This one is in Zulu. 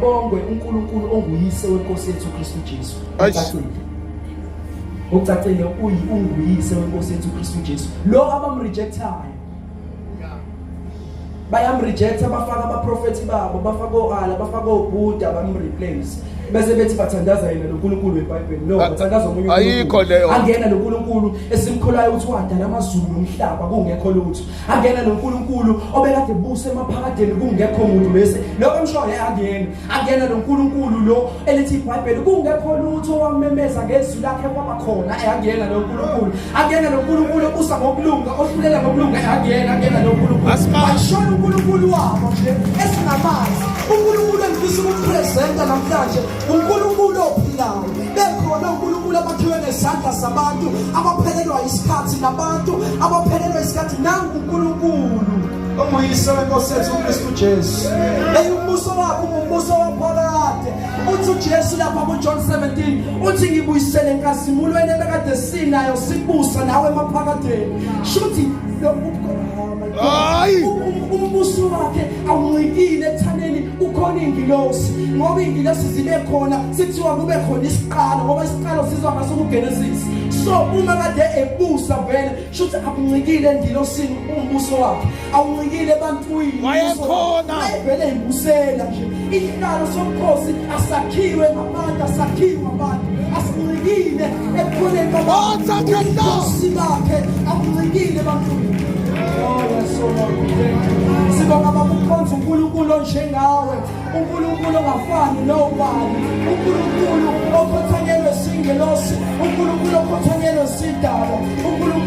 Makabongwe uNkulunkulu onguyise wenkosi yethu uKristu Jesu. Kucacile. Kucacile uyi unguyise wenkosi yethu uKristu Jesu. Lo abamrejectayo. Bayamrejecta bafaka abaprofethi babo, bafaka oAllah, bafaka oBuddha bamreplace. Bese bethi bathandaza yena loNkulunkulu weBhayibheli. No, bathandaza omunye Ayikho leyo. Angena loNkulunkulu esimkholayo ukuthi wadala amazulu nomhlaba kungekho lutho. Angena noNkulunkulu obekade busa emaphakadeni kungekho muntu bese lokho emshoyo akuyena. Angena noNkulunkulu lo elithi iBhayibheli kungekho lutho wamemeza ngezwi lakhe kwaba khona akuyena lo Nkulunkulu. Akuyena lo Nkulunkulu obusa ngokulunga ohlulela ngokulunga akuyena akuyena lo Nkulunkulu. Bashona uNkulunkulu wabo nje esingamazi. uNkulunkulu engifisa ukumpresenta namhlanje uNkulunkulu ophilayo. Bekhona uNkulunkulu abakhiwe ngezandla zabantu abaphelelwa isikhathi nabantu abaphelelwa isikhathi nangu uNkulunkulu onguyise wenkosi yethu uKristu Jesu. Eyi umbuso wakhe ungumbuso waphakade. Uthi uJesu lapha kuJohn 17 uthi ngibuyisele enkazimulweni ebekade sinayo sibusa nawe emaphakadeni. Shuthi Hayi umbuso wakhe awuncikile ekuthaneni kukhona ingilosi ngoba ingilosi zibe khona sithiwa kube khona isiqalo ngoba isiqalo sizwa ngaso kuGenesis so uma kade ebusa vele shuthi akuncikile engilosini umbuso wakhe awuncikile ebantwini wayekhona wayevele ibusela nje isihlalo sobukhosi asakhiwe ngabantu asakhiwe ngabantu asincikile ebukhoneni babantu bakhe akuncikile ebantwini. Oh yes, oh Lord, we thank you. Sibonga baba ukukhonza uNkulunkulu onjengawe, uNkulunkulu ongafani nobani, uNkulunkulu okhothanyelwe singelosi, uNkulunkulu okhothanyelwe sidalo, uNkulunkulu.